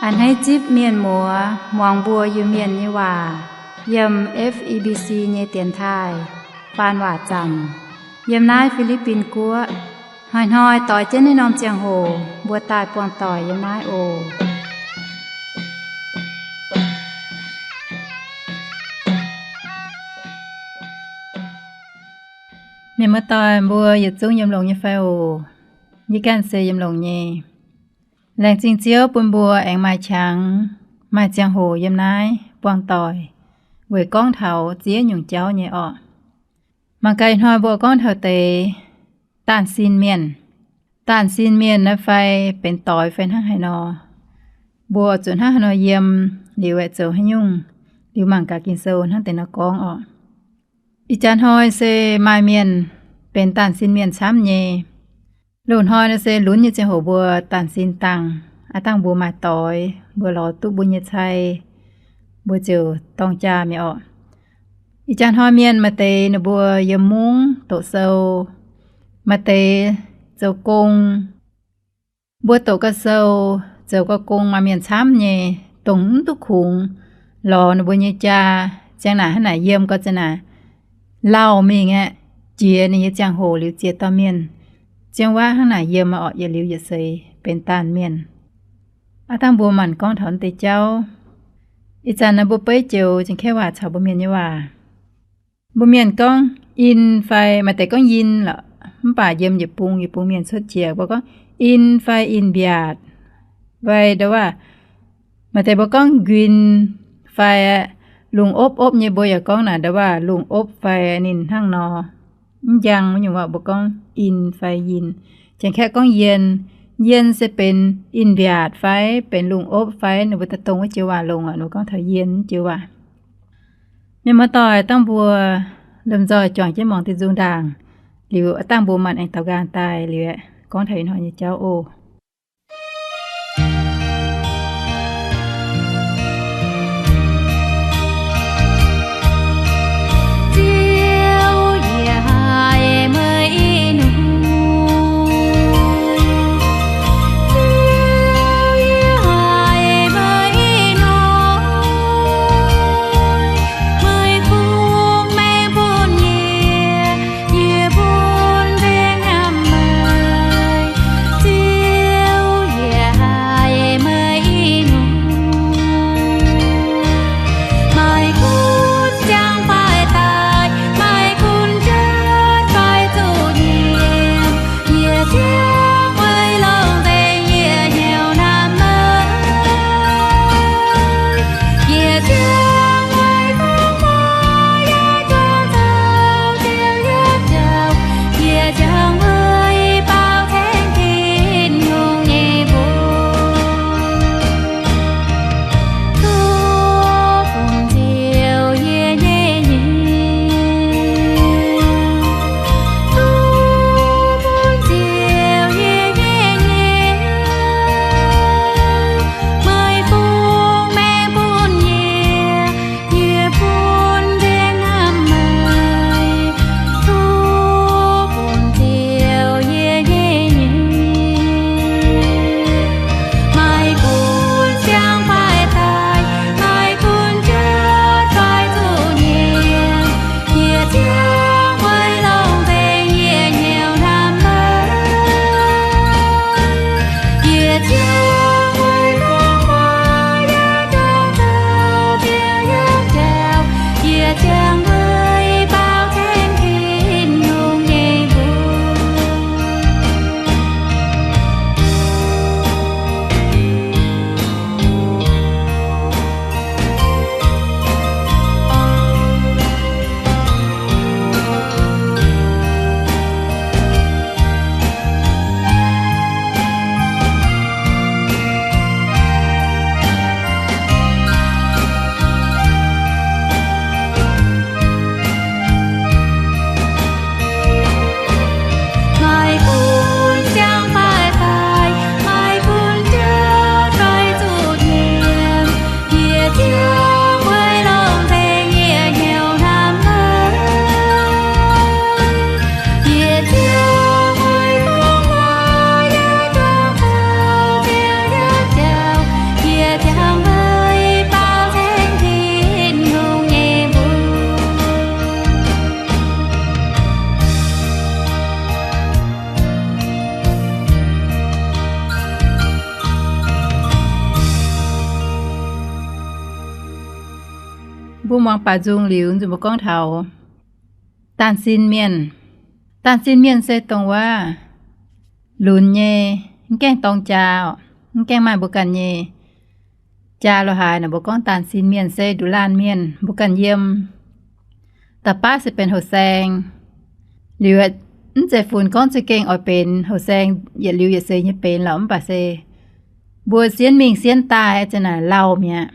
A'hneiv zipv mienh muoz muangx mbuo Iu-Mienh nyei waac yiem F E B C nyei dienx taaih faan waac zanc yiem naaiv Fi^li^bin Guoqv. Hnoi-hnoi doix jienv naaiv norm ziangh hoc mbuo daaih buangh doic yiem naaiv oc. Mienh muoz-doic mbuo yietc zungv yiem longx nyei fai oc? Yie ganh se yiem longx nyei. Laengz zingh Ziouv bun mbuo aengx maaih qangx, maaih ziangh hoc yiem naaiv buangh doic weic gorngv taux ziex nyungc jauv nyei orqc. Mangc gaax ih hnoi mbuo gorngv taux deix daanh sin mienh. Daanh sin mienh naaiv fai benx doix fai hnangv haaix nor, mbuo zuqc hnangv haaix nor yiem, liuz aeqv zoux haaix nyungc, liuz mangc gaax Ging-Sou hnangv deix nor gorngv orqc. Ih jaax hnoi se maaih mienh benx daanh sin mienh camv nyei. Loz-hnoi nor se lunx nyei ziangh hoc mbuo daanh sin dangh. Aav dangh mbuo maaih doix, mbuo lorz duqv mbuo nyei cai, mbuo ziouc dorng jaa mi'aqv orqc. Ih jaax hnoi mienh maaih deix ninh mbuo yiem mungv doqc sou, maaih deix zoux gong. Mbuo doqc gau sou, zoux gau gong maaih mienh camv nyei, dongh mv duqv kungx lorz ninh mbuo nyei jaa, ziang naaic hnangv naaic yiem gau ziang naaic lauh mingh aeqv, jiex ninh nyei ziangh hoc liuz ziex dauh mienh ziang waav hnangv naaic yiem orqc, yietc liuz yietc seix benx daanh mienh. Aav dangh mbuo maanc gorngv taux deix jauv. Ih zanc naaiv mbuo beiv joux Janx-Kaeqv waac caux mbuo Mienh nyei waac. Mbuo Mienh gorngv in fai maaih deix gorngv yin lorqc, mv baac yiem yietc bung yietc bung mienh cuotv jiex, mbuo gorngv in fai in mbiaatc, fai nda'waac maaih deix mbuo gorngv nquin fai lungh opv opv nyei, mbuo yaac gorngv naaic nda'waac lungh opv fai ninh hnangv nor. Mv njang wuov nyungc waac mbuo gorngv in fai yin. Janx-Kaeqv gorngv yien. Yien se benx in mbiaatc fai benx lungh opv fai, ninh mbuo daaih dongh wuov joux waac longx aqv, ninh mbuo gorngv taux yien joux waac. Mienh muoz-doic, dangh mbuo lomh nzoih juangc jienv muangx diuh nzung ndaangc, liuz dangh mbuo maanc aengx daaux nqaang daaih liuz aeqv, gorngv taux ih hnoi nyei jauv oc. Mbuo muangx baac nzung liuz, nzunc mbuo gorngv taux daanh sin mienh. Daanh sin mienh se dongh wuov lunx nyei, mv gaengh dorng jaa, mv gaengh maaih mbuo ganh nyei jaa lo haaix. Naaic mbuo gorngv daanh sin mienh se nduqc laanh mienh, mbuo ganh yiem. Da'baav se benx houh saeng. Liuz, mv zeiz funx gorngv za'gengh oix benx houh saeng yietc liuz yietc seix nyei benx lorqc, mv baac se mbuo sienv mingh sienv daaih za'naaic lauh mi'aqv,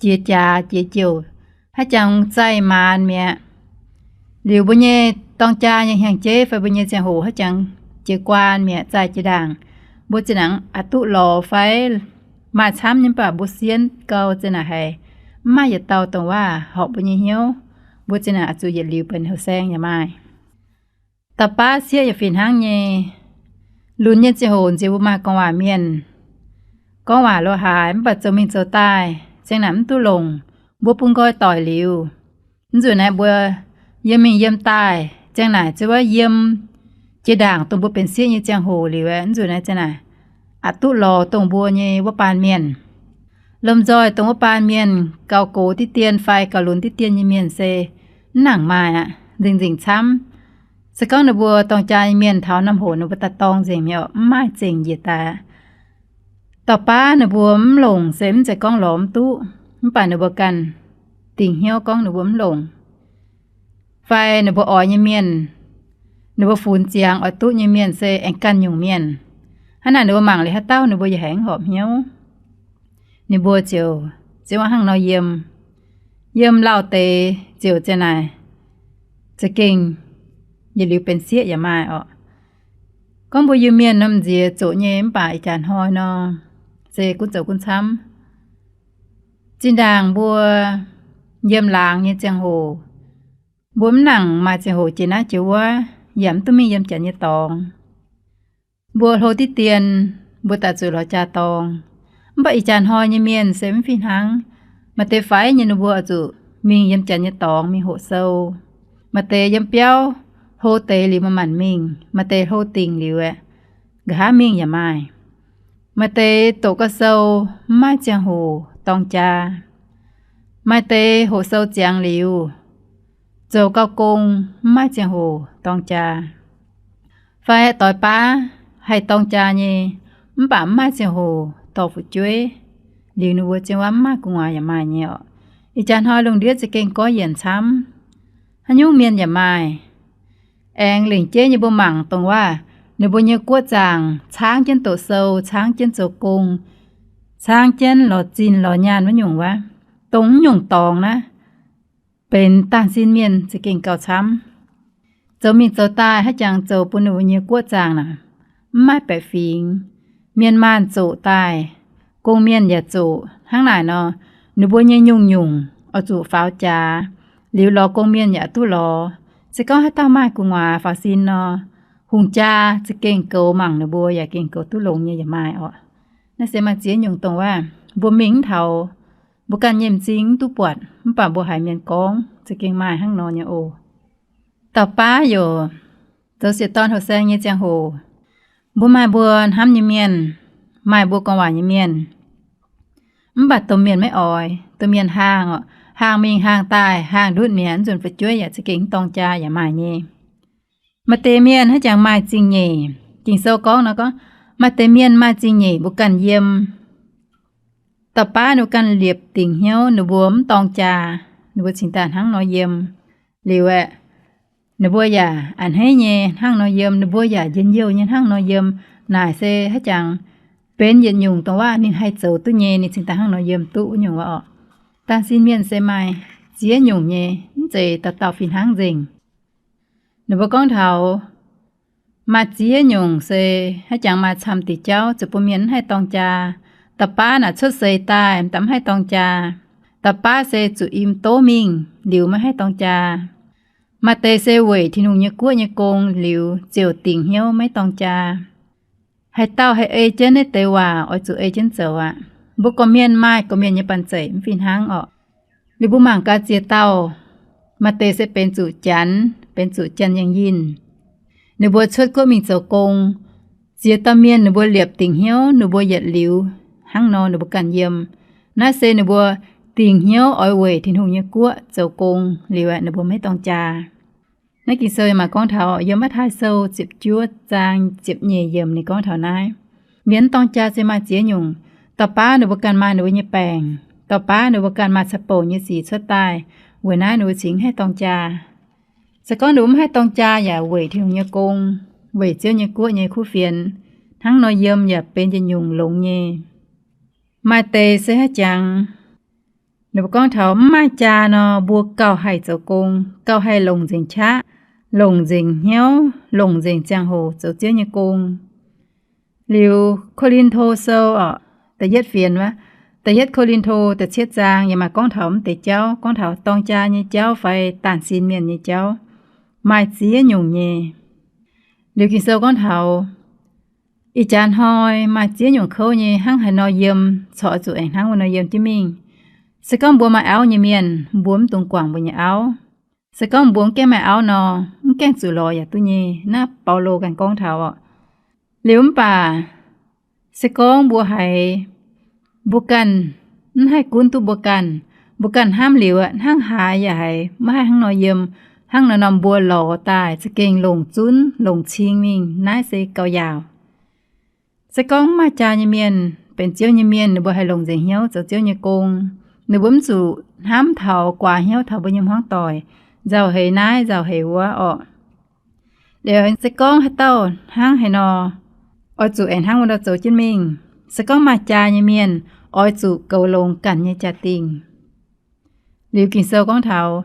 jiex jaax jiex jouh, haaix jangx zaih maanz mi'aqv. Liuz mbuo nyei dorng jaa nyei hnyangx-jeiv fai mbuo nyei ziangh hoc haaix jangx jiex guaan mi'aqv, zaih jiex ndaangc, mbuo zinh ndaangc aqc duqv lorz fai maaih camv nyei, mv baac mbuo sienv gau za'naaic haiz mv maaih yietc dauh dongh waac horpc mbuo nyei hnyouv, mbuo zinh ndaangc oix zuqc yietc liuz benx houh saeng yaac maaih. Da'baav sieqv yaac fih hnangv nyei. Lunx nyei ziangh hoc nziex mbuo maaih gorngv waac mienh, gorngv waac lo haaix, mv baac zoux mingh zoux daaih ziang naaic mv duqv longc, mbuo bun nqoi doic liuz, mv nzunc naaiv mbuo yiem mingh yiem daaih ziang naaic, ziouc wuov yiem jiex ndaangc dongh mbuo benx sieqv nyei ziangh hoc liuz, mv nzunc naaiv ziang naaic aqc duqv lorz dongh mbuo nyei wuov baan mienh. Lomh nzoih dongh wuov baan mienh gauh gox diqv dien fai gauh lunx diqv dien nyei mienh se mv nangc maaih aqv, nzengc nzengc camv. Se gorngv ninh mbuo dorng jaa nyei mienh taux norm hoc ninh mbuo daaih dorng nzengc mi'aqv, mv maaih zengc njiec daaih aqv. Da'baav ninh mbuo mv longc se mv zeiz gorngv lorz mv duqv, mv baac ninh mbuo ganh dingc hnyouv gorngv ninh mbuo mv longc. Fai ninh mbuo oix nyei mienh, ninh mbuo funx ziangx oix duqv nyei mienh se aengx ganh nyungc mienh. Hnangv naaic ninh mbuo mangc liuz haaix dauh ninh mbuo yaac haih mv horpc hnyouv. Ninh mbuo ziouc, ziouc hnangv nor yiem, yiem lauh deix ziouc ziang naaic za'gengh yietc liuz benx sieqv yaac maaih orqc. Gorngv mbuo Iu-Mienh norm nziex zoqc nyei, mv baac ih jaax hnoi nor se gunv zoux gunv camv. Zinh ndaangc mbuo yiem laangz nyei ziangh hoc, mbuo mv nangc maaih ziangh hoc jiex naaiv jiex wuov, yaac mv duqv mingh yiem janx nyei dorngx. Mbuo hlo diqv dien, mbuo daaih zuqc lorz jaa dorng. Mv baac ih jaax hnoi nyei mienh se mv fih hnangv. Maaih deix faix nyei ninh mbuo oix zuqc mingh yiem janx nyei dorngx mingh hoqc sou. Maaih deix yiem biauv hlo deix liuz maaih maanc mingh, maaih deix hlo dingc liuz aeqv, nqa'haav mingh yaac maaih. Maaih deix doqc gau sou mv maaih ziangh hoc dorng jaa. Maaih deix hoqc sou ziangx liuz, zoux gau gong mv maaih ziangh hoc dorng jaa. Fai doix baav haih dorng jaa nyei, mv baac mv maaih ziangh hoc dorh fu'jueiv, liuz ninh mbuo zien waac mv maaih gu'nguaaz yaac maaih nyei orqc. Ih jaax hnoi lungh ndiev za'gengh gorqv-yienc camv. Haaix nyungc mienh yaac maaih. Aengx lengc jeiv nyei mbuo mangc dongh waac, ninh mbuo nyei guoqv zaangc caangv jienv doqc sou, caangv jienv zoux gong, caangv jienv lorz zinh lorz nyaanh wuov nyungc wuov, dongh wuov nyungc dorngx naaiv, benx daanh sin mienh za'gengh gauh camv. Zoux mingh zoux daaih haaix jangx zoux bun ninh mbuo nyei guoqv zaangc naaic mv maaih baeqc fingx. Mienh maanh zoqc daaih, gong mienh yaac zoqc. Hnangv naaic nor, ninh mbuo nyei nyungc-nyungc oix zuqc faaux jaax, liuz lorz gong mienh yaac duqv lorz. Se gorngv haaix dauh maaih gu'nguaaz faaux sin nor, hungh jaa za'gengh goux mangc ninh mbuo yaac gengh goux duqv longx nyei yaac maaih orqc. Naaiv se maaih ziex nyungc dongh waac mbuo mingh mv taux, mbuo ganh nyei m'zing mv duqv buatc, mv baac mbuo haiz mienh gorngv za'gengh maaih hnangv nor nyei oc. Dauh baav youc zoux sieqv dorn houh saeng nyei ziangh hoc, mbuo maaih mbuo hnamv nyei mienh, maaih mbuo gorngv waac nyei mienh. Mv baac domh mienh maiv oix, domh mienh haangh, haangh mingh haangh daaih, haangh ndutv mi'aqv, nzunc fu'jueiv yaac za'gengh mv dorng jaa yaac maaih nyei. Maaih deix mienh haaix jangx maaih zingh nyeic. Ging-Sou gorngv nor gorngv, maaih deix mienh maaih zingh nyeic mbuo ganh yiem. Dauh baav ninh mbuo ganh liepc dingc hnyouv, ninh mbuo mv dorng jaa, ninh mbuo cingx daaih hnangv nor yiem. Liuz aeqv, ninh mbuo yaac a'hneiv nyei hnangv nor yiem, ninh mbuo yaac njien-youh nyei hnangv nor yiem. Naaic se haaix jangx benx yietc nyungc dongh waac ninh haih zoux duqv nyei, ninh cingx daaih hnangv nor yiem duqv wuov nyungc waac orqc. Daanh sin mienh se maaih ziex nyungc nyei, mv zeiz dauh dauh fih hnangv nzengc. Ninh mbuo gorngv taux maaih ziex nyungc se haaix jangx maaih camv diuc jauv zuqc bun mienh mv haih dorng jaa. Dauh baav naaic cuotv seix daaih m'daaih mv haih dorng jaa. Dauh baav se zuqc im doz mingh liuz maiv haih dorng jaa. Maaih deix se weic Tin-Hungh nyei guoqv nyei gong liuz ziouc dingc hnyouv maiv dorng jaa. Haaix dauh haih ei jienv naaiv deix waac oix zuqc ei jienv zoux aqv. Mbuo gorqv-mienh maaih gorqv-mienh nyei banh zeic mv fih hnangv orqc. Liuz mbuo mangc gaax ziex dauh, maaih deix se benx zuqc Janx, benx zuqc Janx-Yangh Yinh. Ninh mbuo cuotv guoqv mingh zoux gong. Ziex dauh mienh ninh mbuo liepc dingc hnyouv, ninh mbuo yietc liuz hnangv nor ninh mbuo ganh yiem. Naaiv se ninh mbuo dingc hnyouv oix weic Tin-Hungh nyei guoqv zoux gong liuz aeqv, ninh mbuo maiv dorng jaa. Naaiv Ging-Sou yaac maaih gorngv taux yiem Matv^taai Sou ziepc juov zaang ziepc nyeic yiemc ninh gorngv taux naaiv, mienh mv dorng jaa se maaih ziex nyungc. Dauh baav ninh mbuo ganh maaih ninh mbuo nyei baengc, dauh baav ninh mbuo ganh maaih caqv-bouc nyei sic cuotv daaih, weic naaiv ninh mbuo cingx mv haih dorng jaa. Se gorngv ninh mbuo mv haih dorng jaa yaac weic Tin-Hungh nyei gong, weic Ziouv nyei guoqv nyei kuv fienx, hnangv nor yiem yaac benx yietc nyungc longx nyei. Maaih deix se haaix jangx, ninh mbuo gorngv taux mv maaih jaa nor, mbuo gauh haih zoux gong, gauh haih longc nzengc qaqv, longc nzengc hnyouv, longc nzengc ziangh hoc zoux Ziouv nyei gong. Liuz Ko^lin^to Sou orqc, da'yietv fienx wuov, da'yietv Ko^lin^to da'cietv zaang yaac maaih gorngv taux mv deix jauv, gorngv taux dorng jaa nyei jauv fai daanh sin mienh nyei jauv, maaih ziex nyungc nyei. Liuz Ging-Sou gorngv taux ih jaax hnoi maaih ziex nyungc kouv nyei, hnangv haaix nor yiem, corc oix zuqc aengx hnangv wuov nor yiem jienv mingh. Se gorngv mbuo maaih auv nyei mienh, mbuo mv dungx guangc mbuo nyei auv. Se gorngv mbuo mv gaengh maaih auv nor, mv gaengh zuqc lorz yaac duqv nyei. Naaiv Baulo ganh gorngv taux orqc. Liuz mv baac se gorngv mbuo haiz mbuo ganh mv haih gunv duqv mbuo ganh, mbuo ganh hnamv liuz aqv, hnangv haaix yaac haiz maiv haih hnangv nor yiem, hnangv nor norm mbuo lorz daaih za'gengh longc zunv longc cing mingh, naaiv se gauh yaauc. Se gorngv mv maaih jaa nyei mienh, benx Ziouv nyei mienh, ninh mbuo haih longc nzengc hnyouv zoux Ziouv nyei gong. Ninh mbuo mv zuqc hnamv taux guaax hnyouv taux mbuo nyei hmuangv doic, nzauh heix naaiv nzauh heix wuov orqc. Liuz se gorngv haaix dauh hnangv haaix nor, oix zuqc aengx hnangv wuov nor zoux jienv mingh. Se gorngv maaih jaa nyei mienh, oix zuqc goux longx ganh nyei jaa-dingh. Liuz Ging-Sou gorngv taux,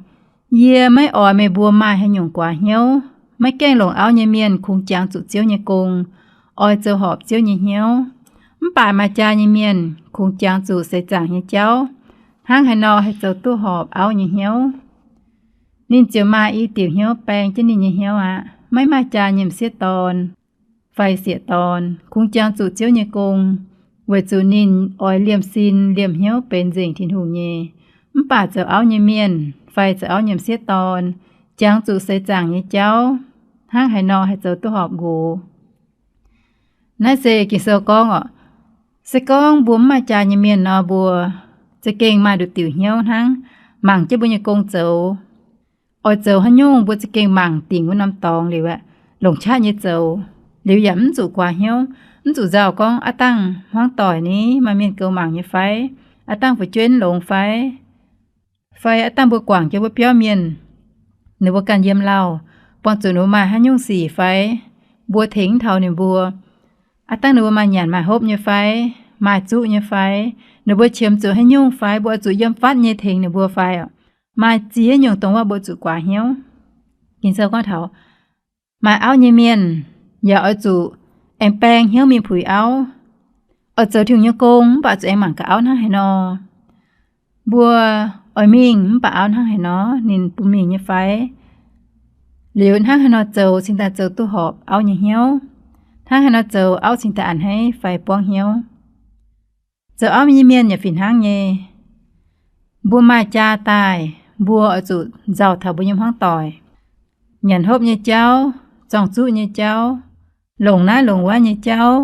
yie maiv oix meih mbuo maaih haaix nyungc guaax hnyouv. Maiv gaengh longc auv nyei mienh kungx jangx zuqc Ziouv nyei gong, oix zoux horpc Ziouv nyei hnyouv. Mv baac maaih jaa nyei mienh kungx jangx zuqc seix zaangc nyei jauv, hnangv haaix nor haih zoux duqv horpc auv nyei hnyouv. Ninh ziouc maaih i diuc hnyouv baeng jienv ninh nyei hnyouv aqv. Maiv maaih jaa nyei m'sieqv dorn fai sieqv dorn kungx jangx zuqc Ziouv nyei gong, weic zuqc ninh oix liemh sin liemh hnyouv benx nzengc Tin-Hungh nyei. Mv baac zoux auv nyei mienh fai zoux auv nyei m'sieqv dorn, jangx zuqc seix zaangc nyei jauv, hnangv haaix nor haih zoux duqv horpc nqox. Naaiv se Ging-Sou gorngv orqc. Se gorngv mbuo mv maaih jaa nyei mienh nor, mbuo za'gengh maaih nduqc diuc hnyouv hnangv, mangc jienv mbuo nyei gong zoux. Oix zoux haaix nyungc mbuo za'gengh mangc dingc wuov norm dorngx liuz aeqv, longc qaqv nyei zoux. Liuz yaac mv zuqc guaax hnyouv, mv zuqc nzauh gorngv aav dangh hmuangv doic ni maaih mienh goux mangc nyei fai, aav dangh fu'jueiv longx fai, fai aav dangh mbuo guangc jienv wuov biauv mienh, ninh mbuo ganh yiem lauh, buangh zuqc ninh mbuo maaih haaix nyungc sic fai, mbuo tengx mv taux ninh mbuo. Aav dangh ninh mbuo maaih nyanc maaih hopv nyei fai, maaih zuqv nyei fai, ninh mbuo qiemx zuqc haaix nyungc fai, mbuo oix zuqc yiem fatv nyei tengx ninh mbuo fai orqc. Maaih ziex nyungc dongh wuov mbuo zuqc guaax hnyouv. Ging-Sou gorngv taux maaih auv nyei mienh yaac oix zuqc aengx baeng hnyouv mingh puix auv. Oix zoux Tin-Hungh nyei gong mv baac zuqc aengx mangc gaax auv hnangv haaix nor. Mbuo oix mingh mv baac auv hnangv haaix nor ninh bun mingh nyei fai? Liuz hnangv haaix nor zoux cingx daaih zoux duqv horpc auv nyei hnyouv? Hnangv haaix nor zoux auv cingx daaih a'hneiv fai buangv hnyouv? Zoux auv nyei mienh yaac fih hnangv nyei. Mbuo maaih jaa daaih, mbuo oix zuqc nzauh taux mbuo nyei hmuangv doic. Nyanc hopv nyei jauv, zorng-zuqv nyei jauv, longc naaiv longc wuov nyei jauv,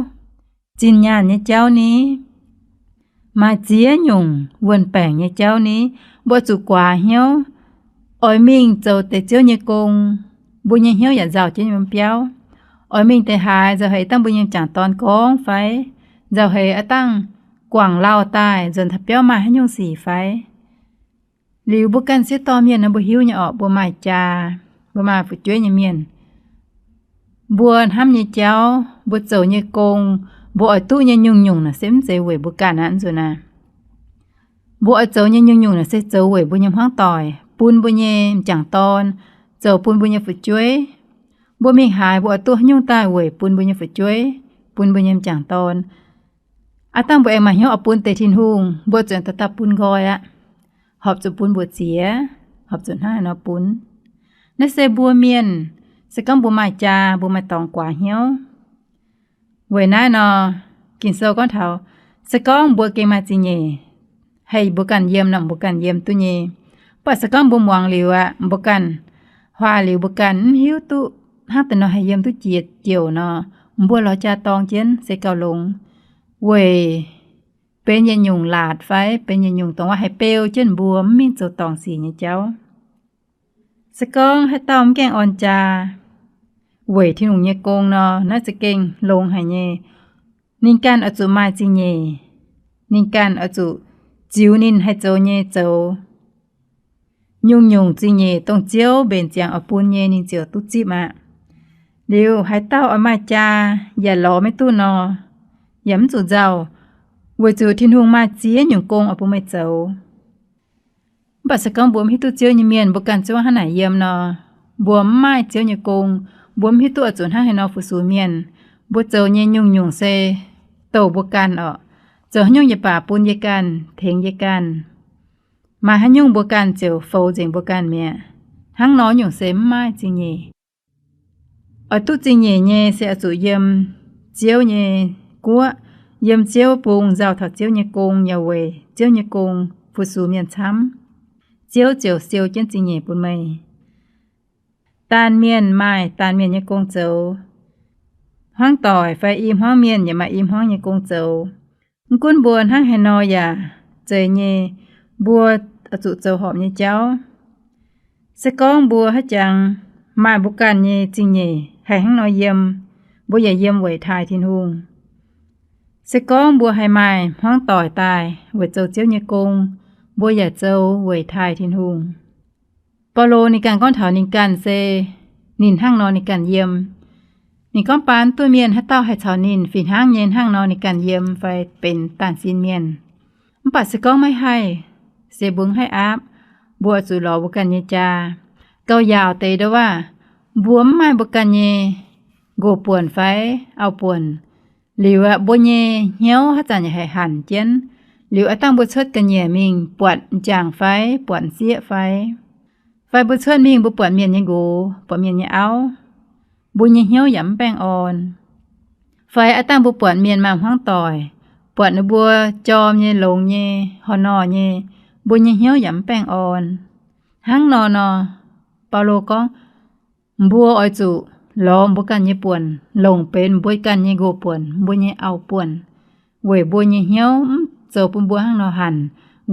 zinh nyaanh nyei jauv ni, maaih ziex nyungc wuon-baengc nyei jauv ni, mbuo zuqc guaax hnyouv, oix mingh zoux deix Ziouv nyei gong, mbuo nyei hnyouv yaac nzauh jienv nyei biauv. Oix mingh deix haaix, nzauh heix dangh mbuo nyei m'jangc dorn gorngv fai, nzauh heix aav dangh guangc lauh daaih nzuonx taux biauv maaih haaix nyungc sic fai. Liuz mbuo ganh sieqv dorh mienh nor mbuo hiuv nyei orqc, mbuo maaih jaa, mbuo maaih fu'jueiv nyei mienh, mbuo hnamv nyei jauv, mbuo zoux nyei gong, mbuo oix duqv nyei nyungc-nyungc naaic se mv zeiz weic mbuo ganh aqv nzunc naaic. Mbuo oix zoux nyei nyungc-nyungc naaic se zoux weic mbuo nyei hmuangv doic, bun mbuo nyei m'jangc dorn, zoux bun mbuo nyei fu'jueiv. Mbuo mingh haaix mbuo oix duqv haaix nyungc daaih weic bun mbuo nyei fu'jueiv, bun mbuo nyei m'jangc dorn. Aav dangh mbuo aengx maaih hnyouv oix bun deix Tin-Hungh, mbuo zuqc aengx dauh dauh bun nqoi aqv. Horpc zuqc bun mbuoqc ziex, horpc zuqc hnangv haaix nor bun. Naaiv se mbuo mienh, se gorngv mbuo maaih jaa, mbuo maaih dorngx guaax hnyouv. Weic naaiv nor, Ging-Sou gorngv taux, se gorngv mbuo gengh maaih zingh nyeic, haih mbuo ganh yiem nor mbuo ganh yiem duqv nyei. Mv baac se gorngv mbuo muangx liuz aqv, mbuo ganh huaax liuz mbuo ganh mv hiuv duqv hnangv deix nor haih yiem duqv jiex jouc nor, mbuo lorz jaa dorng jienv se gauh longx. Weic benx yietc nyungc laatc fai benx yietc nyungc dongh wuov haih beu jienv mbuo mv mingh zoux dorngc sic nyei jauv. Se gorngv haaix dauh mv gaengh orn jaa weic Tin-Hungh nyei gong nor, naaiv za'gengh longx haic nyei. Ninh ganh oix zuqc maaih zingh nyeic. Ninh ganh oix zuqc ziux ninh haih zoux nyei zoux. Nyungc-nyungc zingh nyeic dongh Ziouv mbenc ziangx oix bun nyei ninh ziouc duqv zipv aqv. Liuz haaix dauh oix maaih jaa yaac lorz maiv duqv nor, yaac mv zuqc nzauh, weic zuqc Tin-Hungh maaih ziex nyungc gong oix bun meih zoux. Mv baac se gorngv mbuo mv hiuv duqv Ziouv nyei mienh, mbuo ganh zungv hnangv naaic yiem nor, mbuo mv maaih Ziouv nyei gong, mbuo mv hiuv duqv oix zuqc hnangv haaix nor fu-sux mienh. Mbuo zoux nyei nyungc-nyungc se douh mbuo ganh orqc. Zoux haaix nyungc yaac baac bun yie ganh, tengx yie ganh. Maaih haaix nyungc mbuo ganh ziouc foux nzengc mbuo ganh mi'aqv. Hnangv nor nyungc se mv maaih zingh nyeic. Oix duqv zingh nyeic nyei se oix zuqc yiem Ziouv nyei guoqv, yiem Ziouv bung, nzauh taux Ziouv nyei gong, yaac weic Ziouv nyei gong fu-sux mienh camv. Ziouv ziouc siou jienv zingh nyeic bun meih. Daanh mienh maaih daanh mienh nyei gong zoux. Hmuangv doic fai i hmuangv mienh yaac maaih i hmuangv nyei gong zoux. Mv gunv mbuo hnangv haaix nor yaac zeiz nyei, mbuo oix zuqc zoux horpc nyei jauv. Se gorngv mbuo haaix jangx maaih mbuo ganh nyei zingh nyeic haih hnangv nor yiem, mbuo yaac yiem weic taaih Tin-Hungh. Se gorngv mbuo haih maaih hmuangv doic daaih weic zoux Ziouv nyei gong, mbuo yaac zoux weic taaih Tin-Hungh. Baulo ninh ganh gorngv taux ninh ganh se ninh hnangv nor ninh ganh yiem. Ninh gorngv baan duqv mienh haaix dauh haih caux ninh fih hnangv nyei hnangv nor ninh ganh yiem fai benx daanh sin mienh. Mv baac se gorngv maiv haih, se mbuo mv haih aapv, mbuo oix zuqc lorz mbuo ganh nyei jaa. Gauh yaauc deix ndo waac, mbuo mv maaih mbuo ganh nyei nqox buonc fai auv buonc. Liuz aeqv, mbuo nyei hnyouv haaix zanc yaac haih hanc jienv. Liuz aav dangh mbuo cuotv ga'nyiec mingh buatc m'jangc fai buatc m'sieqv fai, fai mbuo cuotv mingh mbuo buatc mienh nyei nqox, buatc mienh nyei auv, mbuo nyei hnyouv yaac mv baengh orn. Fai aav dangh mbuo buatc mienh maaih hmuangv doic, buatc ninh mbuo jorm nyei, longx nyei, horh nor nyei, mbuo nyei hnyouv yaac mv baengh orn. Hnangv nor nor, Baulo gorngv, mbuo oix zuqc lorz mbuo ganh nyei buonc longc benx mbuo ganh nyei nqox buonc, mbuo nyei auv buonc, weic mbuo nyei hnyouv mv zoux bun mbuo hnangv nor hanc,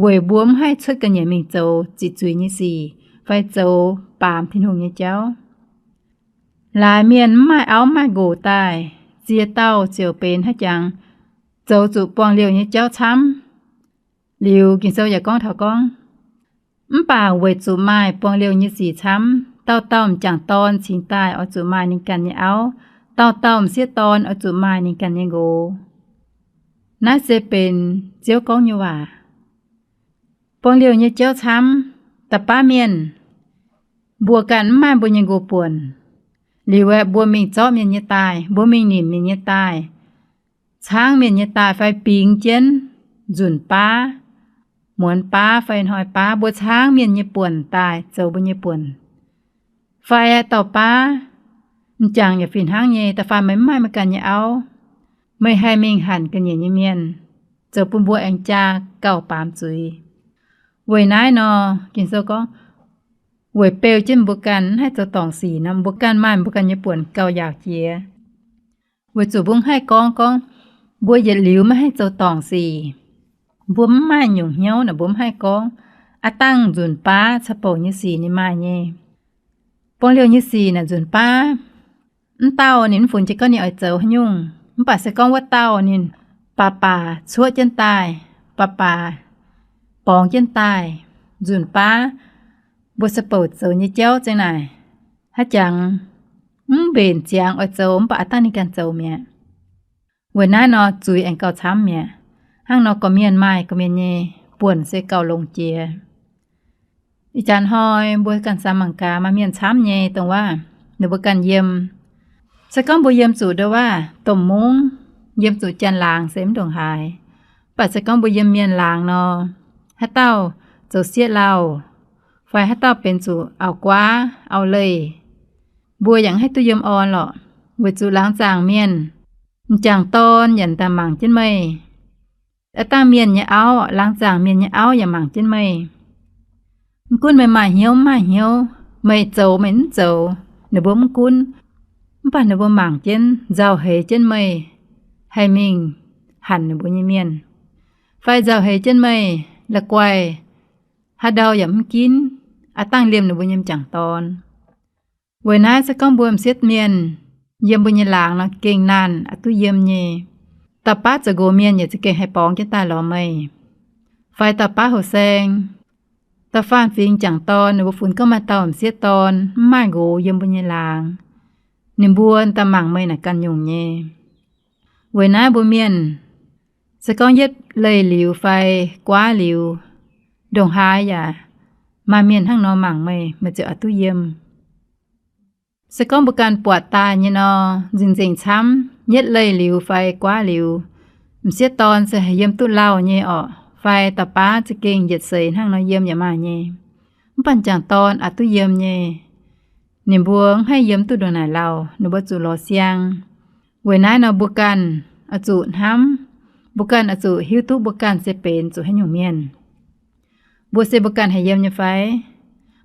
weic mbuo mv haih cuotv ga'nyiec mingh zoux ziqc zuiz nyei sic fai zoux baamz Tin-Hungh nyei jauv. Laaix mienh mv maaih auv mv maaih nqox daaih, ziex dauh ziouc benx haaix jangx zoux zuqc buangh liouh nyei jauv camv. Liuz Ging-Sou yaac gorngv taux gorngv, mv baac weic zuqc maaih buangh liouh nyei sic camv, dauh dauh m'jangc dorn cingx daaih oix zuqc maaih ninh ganh nyei auv, dauh dauh m'sieqv dorn oix zuqc maaih ninh ganh nyei nqox. Naaiv se benx Ziouv gorngv nyei waac. Buangh liouh nyei jauv camv, da'baav mienh, mbuo ganh mv maaih mbuo nyei nqox buonc. Liuz aeqv, mbuo mingh zorqv mienh nyei daaih, mbuo mingh nimc mienh nyei daaih, caangv mienh nyei daaih fai bingx jienv nzunc baav, muonz baav fai hnoi baav, mbuo caangv mienh nyei buonc daaih zoux mbuo nyei buonc. Fai dauh baav, m'jangc yaac fih hnangv nyei, da'faanh meih mv maaih meih ganh nyei auv, meih haih mingh hanc ga'nyiec nyei mienh, zoux bun mbuo aengx jaa gauh baamz zuiz. Weic naaiv nor, Ging-Sou gorngv, weic beu jienv mbuo ganh mv haih zoux dorngc sic nor, mbuo ganh maaih mbuo ganh nyei buonc gauh yaauc jiex. Weic zuqc mbuo mv haih gorngv gorngv mbuo yietc liuz maiv haih zoux dorngc sic. Mbuo mv maaih nyungc hnyouv naaic mbuo mv haih gorngv. Aav dangh nzunc baav ca'bouc nyei sic ninh maaih nyei. Buangh liouh nyei sic naaic nzunc baav, mv dauh ninh mv funx jiez gorngv ninh oix zoux haaix nyungc. Mv baac se gorngv wuov dauh ninh baac baac cuotv jienv daaih, baac baac borngz jienv daaih, nzunc baav mbuo ca'bouc zoux nyei jauv za'gengh naaic haaix jangx mv mbenc ziangx oix zoux, mv baac aav dangh ninh ganh zoux mi'aqv. Weic naaiv nor zuiz aengx gauh camv mi'aqv. Hnangv nor gorqv-mienh maaih gorqv-mienh nyei buonc se gauh longx jiex. Ih jaax hnoi mbuo ganh samx mangc gaax, maaih mienh camv nyei dongh waac ninh mbuo ganh yiem. Se gorngv mbuo yiem zuqc ndo waac domh mungv, yiem zuqc janx-laangz se mv ndongc haaix. Mv baac se gorngv mbuo yiem mienh laangz nor, haaix dauh zoux sieqv lauh, fai haaix dauh benx zuqc auv-guaav auv-leih, mbuo yaac mv haih duqv yiem orn lorqc, weic zuqc laangz zaangc mienh, m'jangc dorn yaac daaih mangc jienv meih. Aav dangh mienh nyei auv, laangz zaangc mienh nyei auv yaac mangc jienv meih. Mv gunv meih maaih hnyouv mv maaih hnyouv, meih zoux meih mv zoux, ninh mbuo mv gunv, mv baac ninh mbuo mangc jienv nzauh heix jienv meih haih mingh hanc ninh mbuo nyei mienh. fai nzauh heix jienv meih la'guaih, haaix ndau yaac mv ginv, aav dangh liemh ninh mbuo nyei m'jangc dorn. Weic naaiv se gorngv mbuo m'sieqv mienh yiem mbuo nyei laangz nor gengh naanh aqc duqv yiem nyei. Dauh baav zoux nqox mienh yaac za'gengh haih borngz jienv daaih lorz meih. Fai dauh baav houh saeng, dauh faanh fingx m'jangc dorn, ninh mbuo funx gorngv maaih dauh m'sieqv dorn mv maaih nqox yiem mbuo nyei laangz, ninh mbuo daaih mangc meih naaic ganh nyungc nyei. Weic naaiv mbuo mienh se gorngv yietv leih liuz fai guaav liuz, ndongc haaix yaac maaih mienh hnangv nor mangc meih, meih ziouc aqc duqv yiem. Se gorngv mbuo ganh buatc daaih nyei nor, nzengc-nzengc camv, yietv leih liuz fai guaav liuz, m'sieqv dorn se haih yiem duqv lauh nyei orqc, fai dauh baav za'gengh yietc seix hnangv nor yiem yaac maaih nyei. Mv baac m'jangc dorn aqc duqv yiem nyei. Ninh mbuo mv haih yiem duqv ndongc naaic lauh, ninh mbuo zuqc lorz siang. Weic naaiv nor mbuo ganh oix zuqc hnamv, mbuo ganh oix zuqc hiuv duqv mbuo ganh se benx zuqc haaix nyungc mienh. Mbuo se mbuo ganh haih yiem nyei fai?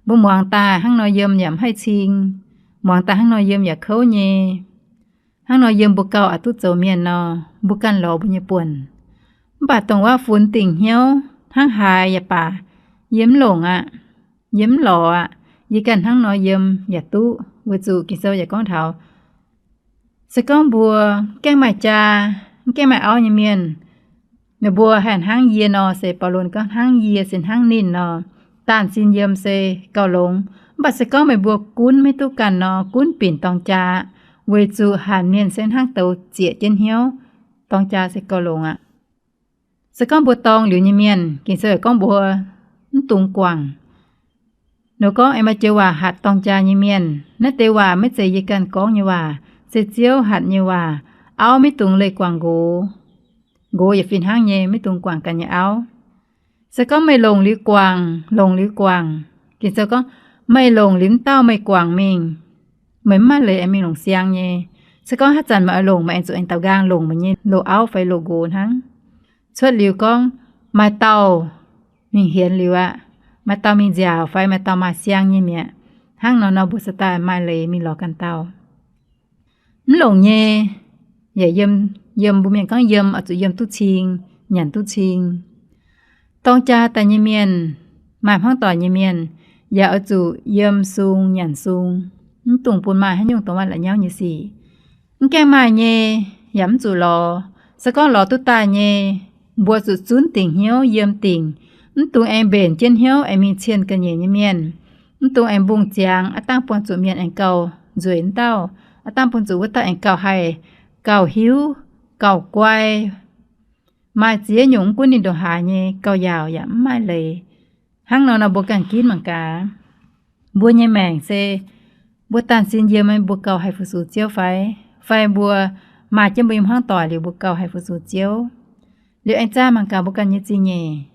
Mbuo muangx daaih hnangv nor yiem yaac mv haih cing, muangx daaih hnangv nor yiem yaac kouv nyei. Hnangv nor yiem mbuo gauh aqc duqv zoux mienh nor, mbuo ganh lorz mbuo nyei buonc. Mv baac dongh wuov funx dingc hnyouv hnangv haaix yaac baac, yie mv longc aqv. Yie mv lorz aqv. Yie ganh hnangv nor yiem yaac duqv, weic zuqc Ging-Sou yaac gorngv taux, se gorngv mbuo mv gaengh maaih jaa, mv gaengh maaih auv nyei mienh, ninh mbuo haih hnangv yie nor, se Baulo gorngv hnangv yie se hnangv ninh nor, daanh sin yiem se gauh longx. Mv baac se gorngv meih mbuo gunv maiv duqv ganh nor, gunv binc dorng jaa, weic zuqc hanc mienh se hnangv douz zieqc jienv hnyouv, dorng jaa se gauh longx aqv. Se gorngv mbuo dorng liuz nyei mienh, Ging-Sou gorngv mbuo mv dungx guangc. Nor gorngv aengx maaih joux waac hatc dorng jaa nyei mienh. Naaiv deix waac maiv zeiz yie ganh gorngv nyei waac, se Ziouv hatc nyei waac. Auv maiv dungx leih guangc nqox. Nqox yaac fih hnangv nyei, maiv dungx guangc ganh nyei auv. Se gorngv meih longc liuz guangc, longc liuz guangc, Ging-Sou gorngv, meih longc liuz mv dauh meih guangc mingh, meih mv maaih leiz aengx mingh longc siang nyei. Se gorngv haaix zanc meih oix longc, meih aengx zuqc aengx daaux nqaang longc meih nyei loz-auv fai loz-nqox hnangv. Cuotv liuz gorngv maaih dauh mingh hienx liuz aqv, maaih dauh mingh nziaauc fai maaih dauh maaih siang nyei mi'aqv. Hnangv nor nor mbuo se daaih maaih leiz mingh lorz ganh dauh. Mv longc nyei, yaac yiem, yiem mbuo mienh gorngv yiem oix zuqc yiem duqv cing, nyanc duqv cing. Dorng jaa daaih nyei mienh, maaih hmuangv doic nyei mienh, yaac oix zuqc yiem sung nyanc sung, mv dungx bun maaih haaix nyungc dongh wuov la'nyauv nyei sic. Mv gaengh maaih nyei, yaac mv zuqc lorz. Se gorngv lorz duqv daaih nyei, mbuo zuqc zunv dingc hnyouv yiem dingc, mv dungx aengx mbenc jienv hnyouv aengx mingh cienh ga'nyiec nyei mienh. Mv dungx aengx mbungh ziangx, aav dangh buangh zuqc mienh aengx gauh nzueic wuov dauh, aav dangh buangh zuqc wuov dauh aengx gauh haih, gauh hiuv, gauh guai. Maaih ziex nyungc mv gunv ninh ndongc haaix nyei gauh yaauc yaac mv maaih leiz. Hnangv nor nor mbuo ganh ginv mangc gaax. Mbuo nyei maengc se mbuo daanh sin yiem, mbuo gauh haih fu-sux Ziouv fai? Fai mbuo maaih jienv mbuo nyei hmuangv doic liuz mbuo gauh haih fu-sux Ziouv? Liuz aengx zaah mangc gaax mbuo ganh nyei zingh nyeic.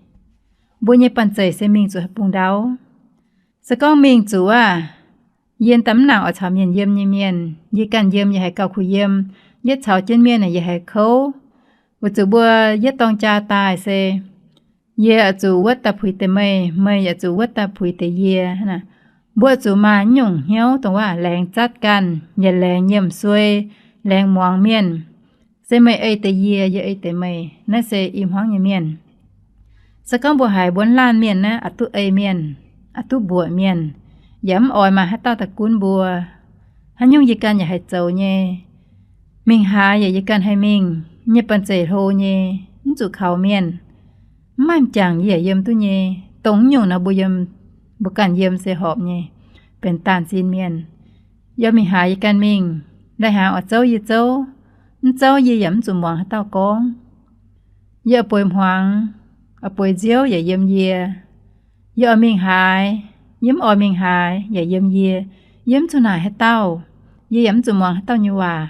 Mbuo nyei banh zeic se mingh zuqc haaix bung ndau? Se gorngv mingh zuqc aqv, yie daaih mv nangc oix caux mienh yiem nyei mienh. Yie ganh yiem yie haiz gauh kuh yiem, yietv caux jienv mienh yie haiz kouv. Weic zuqc mbuo yietv dorng jaa daaih se yie oix zuqc wuotv daaih puix deix meih, meih yaac zuqc wuotv daaih puix deix yie. Mbuo zuqc maaih nyungc hnyouv dongh waac laengz zatv ganh, yaac laengz nyiemc suei, laengz muangx mienh. Se meih ei deix yie, yie ei deix meih. Naaiv se i hmuangv nyei mienh. Se gorngv mbuo haiz mbuo laanh mienh naaiv aqc duqv ei mienh, aqc duqv mbuoqc mienh, yaac mv oix maaih haaix dauh daaih gunv mbuo. Haaix nyungc yie ganh yaac haih zoux nyei. Mingh haaix yaac yie ganh haih mingh. Nyei banh zeic hlo nyei, mv zuqc kaux mienh. Mv maaih m'jangc yie yaac yiem duqv nyei. Dongh nyungc nor mbuo yiem, mbuo ganh yiem se horpc nyei, benx daanh sin mienh. Yie mingh haaix yie ganh mingh, lai-hnaangx oix zouv yie zouv, mv zouv yie yaac mv zuqc muangx haaix dauh gorngv. Yie oix bueix hmuangx, oix bueix nziouv yaac yiem yie. Yie oix mingh haaix, yie mv oix mingh haaix yaac yiem yie. Yie mv zuqc naaic haaix dauh, yie yaac mv zuqc muangx haaix dauh nyei waac.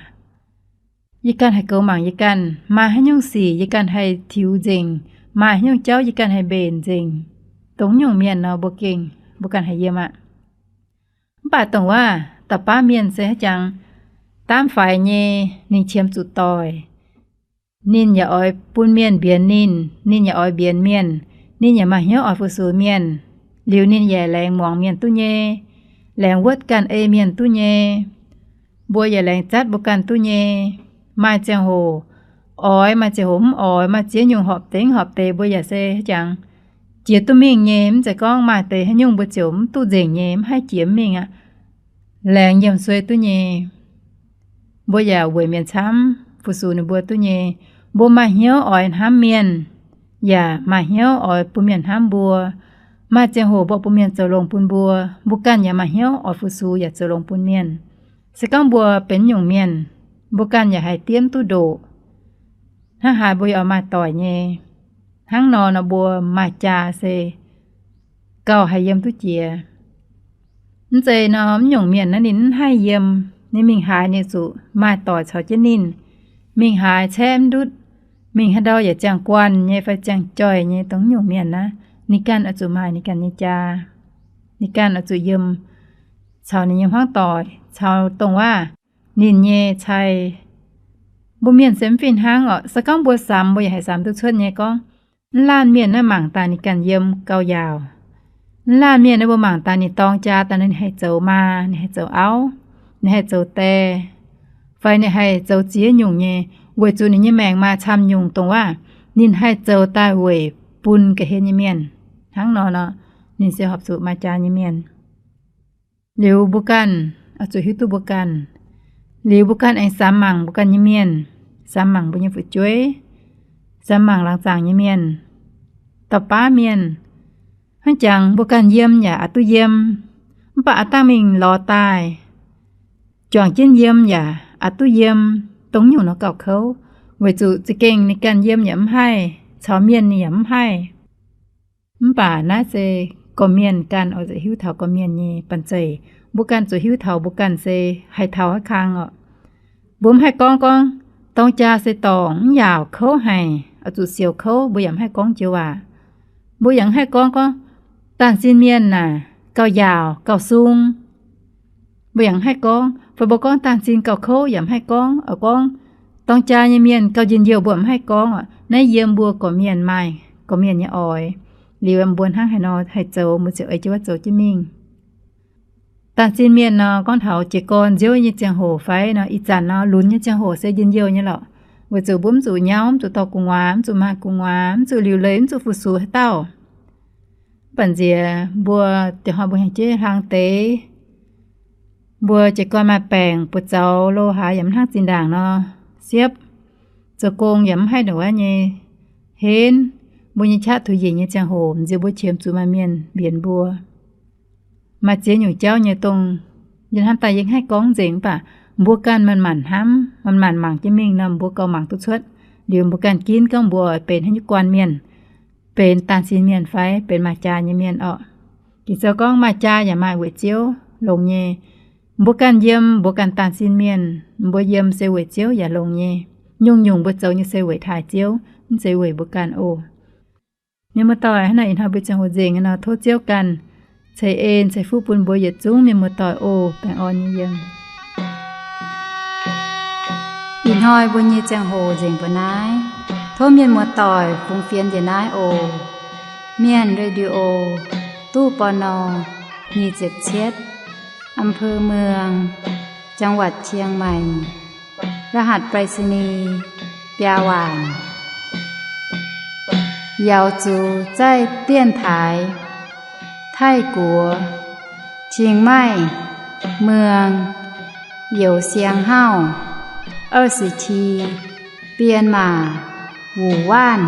Yie ganh haih goux mangc yie ganh, maaih haaix nyungc sic yie ganh haih tiux nzengc, maaih haaix nyungc jauv yie ganh haih mbenc nzengc. Dongh nyungc mienh nor mbuo gengh, mbuo ganh haih yiem aqv. Mv baac dongh waac dauh baav mienh se haaix jangx, daamv faix nyei, ninh qiemx zuqc doic. Ninh yaac oix bun mienh mbienx ninh, ninh yaac oix mbienx mienh, ninh yaac maaih hnyouv oix fu-sux mienh. Liuz ninh yaac laengz muangx mienh duqv nyei, laengz wuotv ganh ei mienh duqv nyei. Mbuo yaac laengz zatv mbuo ganh duqv nyei. Maaih ziangh hoc oix, maaih ziangh hoc mv oix, maaih ziex nyungc horpc dengv horpc deix, mbuo yaac se jangx jiex duqv mingh nyei. Mv zeiz gorngv maaih deix haaix nyungc mbuo ziouc mv duqv nzengc nyei, mv haih jiex mingh aqv. Laengz yiem suei duqv nyei. Mbuo yaac weic mienh camv fu-sux ninh mbuo duqv nyei. Mbuo maaih hnyouv oix hnamv mienh, yaac maaih hnyouv oix bun mienh hnamv mbuo. Maaih ziangh hoc mbuo bun mienh zoux longx bun mbuo, mbuo ganh yaac maaih hnyouv oix fu-sux yaac zoux longx bun mienh. Se gorngv mbuo benx nyungc mienh, mbuo ganh yaac haih diev mv duqv ndoqc. Hnangv haaix mbuo yaac maaih doic nyei. Hnangv nor nor mbuo maaih jaa se gauh haih yiem duqv jiex. Mv zeiz nor, mv nyungc mienh naaiv ninh mv haih yiem, ninh mingh haaix ninh zuqc maaih doic caux jienv ninh. Mingh haaix caeqv mv ndutv, mingh haaix ndau yaac ziangh guanh nyei fai ziangh joih nyei, dongh nyungc mienh naaiv, ninh ganh oix zuqc maaih ninh ganh nyei jaa. Ninh ganh oix zuqc yiem caux ninh nyei hmuangv doic, caux dongh waac ninh nyei cai. Mbuo mienh se mv fih hnangv orqc. Se gorngv mbuo samx, mbuo yaac haih samx duqv cuotv nyei gorngv, mv laanh mienh naaiv mangc daaih ninh ganh yiem gauh yaauc. Mv laanh mienh naaiv mbuo mangc daaih ninh dorng jaa daaih ninh haih zoux maa, ninh haih zoux auv, ninh haih zoux die, fai ninh haih zoux ziex nyungc nyei, weic zuqc ninh nyei maengc maaih camv nyungc dongh waac ninh haih zoux daaih weic bun ga'hlen nyei mienh. Hnangv nor nor, ninh se horpc zuqc maaih jaa nyei mienh. Liuz mbuo ganh oix zuqc hiuv duqv mbuo ganh. Liuz mbuo ganh aengx samx mangc mbuo ganh nyei mienh, samx mangc mbuo nyei fu'jueiv, samx mangc laangz zaangc nyei mienh, dauh baav mienh. Hnangv jangx mbuo ganh yiem yaac aqc duqv yiem, mv baac aav dangh mingh lorz daaih, juangc jienv yiem yaac aqc duqv yiem, dongh nyungc nor gauh kouv, weic zuqc za'gengh ninh ganh yiem yaac mv haih, caux mienh ninh yaac mv haih. Mv baac naaiv se gorqv-mienh ganh oix zuqc hiuv taux gorqv-mienh nyei banh zeic. Mbuo ganh zuqc hiuv taux mbuo ganh se haih taux haaix kang orqc. Mbuo mv haih gorngv gorngv dorng jaa se dorngc mv yaauc kouv haic, oix zuqc siouc kouv, mbuo yaac mv haih gorngv joux waac. Mbuo yaac mv haih gorngv gorngv daanh sin mienh naaic gauh yaauc gauh sung. Mbuo yaac mv haih gorngv. Fai mbuo gorngv daanh sin gauh kouv yaac mv haih gorngv. Oix gorngv dorng jaa nyei mienh gauh njien-youh mbuo mv haih gorngv orqc. Naaiv yiem mbuo gorqv-mienh maaih gorqv-mienh nyei oix. Liuz mbuo hnangv haaix nor haih zoux, mbuo ziouc ei jienv wuov zoux jienv mingh. Daanh sin mienh nor, gorngv taux jiez gorn nziouv nyei ziangh hoc fai nor, ih zanc nor lunx nyei ziangh hoc se njien-youh nyei lorqc. Weic zuqc mbuo mv zuqc nyauv, mv zuqc dorh gu'nguaaz, mv zuqc maaih gu'nguaaz, mv zuqc liuc leiz, mv zuqc fu-sux haaix dauh. Mv baac nziex mbuo dieh hnoi mbuo hengx jeiv hlang deix, mbuo jiez gorn maaih baengc buoz zaux lo haaix yaac mv hnangv zinh ndaangc nor siepv, zoux gong yaac mv haih ndongc wuov nyei henv. Mbuo nyei qaqv tuix njiec nyei ziangh hoc, nziex mbuo qiemx zuqc maaih mienh mbienx mbuo. Maaih ziex nyungc jauv nyei dongh yie hnamv daaih yie mv haih gorngv nzengc, mv baac mbuo ganh manc-manc hnamv, manc-manc mangc jienv mingh nor, mbuo gauh mangc duqv cuotv. Liuz mbuo ganh ginv gorngv mbuo benx haaix nyungc guanh mienh, benx daanh sin mienh fai benx maaih jaa nyei mienh orqc. Ging-Sou gorngv maaih jaa yaac maaih weic Ziouv longx nyei. Mbuo ganh yiem, mbuo ganh daanh sin mienh, mbuo yiem se weic Ziouv yaac longx nyei. Nyungc-nyungc mbuo zoux nyei se weic taaih Ziouv, mv zeiz weic mbuo ganh oc. Mienh muoz-doic, hnangv naaic ih hnoi mbuo ziangh hoc nzengc nor, tov Ziouv ganh ceix en ceix fuqv bun mbuo yietc zungv mienh muoz-doic oc. Baengh orn nyei yiem. Ih hnoi mbuo nyei ziangh hoc nzengc mbuo naaiv. Tov mienh muoz-doic fungx fienx njiec naaiv oc. Mienh Radio, ตู้ ปณ. nyic ziepc cietv, อำเภอเมือง จังหวัดเชียงใหม่ รหัสไปรษณีย์ biaa waanc. 瑶族在电台 Taiv-Guoqv, Chiang Mai, Muang, Youz Siang Hauv, 二十七, Bienc Maac, Wuc Waanc.